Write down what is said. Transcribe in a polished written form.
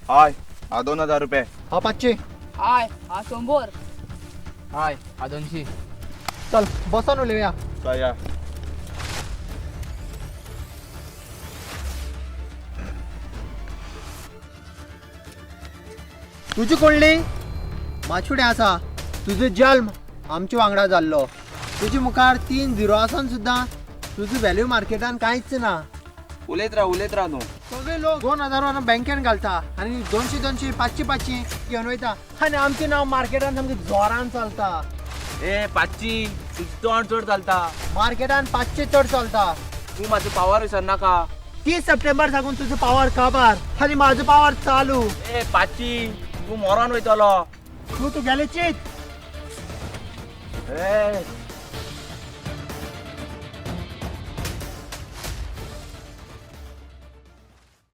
हय, हा 2000 रुपये. हा 500. हाय, हा 100. हाय, हा 200. चल, बसन उलोवया. चल या. तुजी कोणली माछुडें आसा. तुजो जल्म आमच्या वांगडा जाल्लो. तुजे मुखार 3 झिरो आसून सुद्दां तुजो व्हॅल्यू मार्केटान कांयच ना. उलयत राव, उलयत राव तूं. सगळे लोक 2000 वरून बँकेन घालता आनी 200 200 500 500 घेवन वयता आनी आमचें नांव मार्केटान सामकें जोरान चलता. ए 500, तुजें तोंड चड चलता. मार्केटान 500 चड चलता. तूं म्हाजो पावर विसरनाका. 30 सप्टेंबर साकून तुजो पावर काबार आनी म्हाजो पावर चालू. ए 500, तूं मरोन वयतलो. तूं तुगेलें चीत. ए.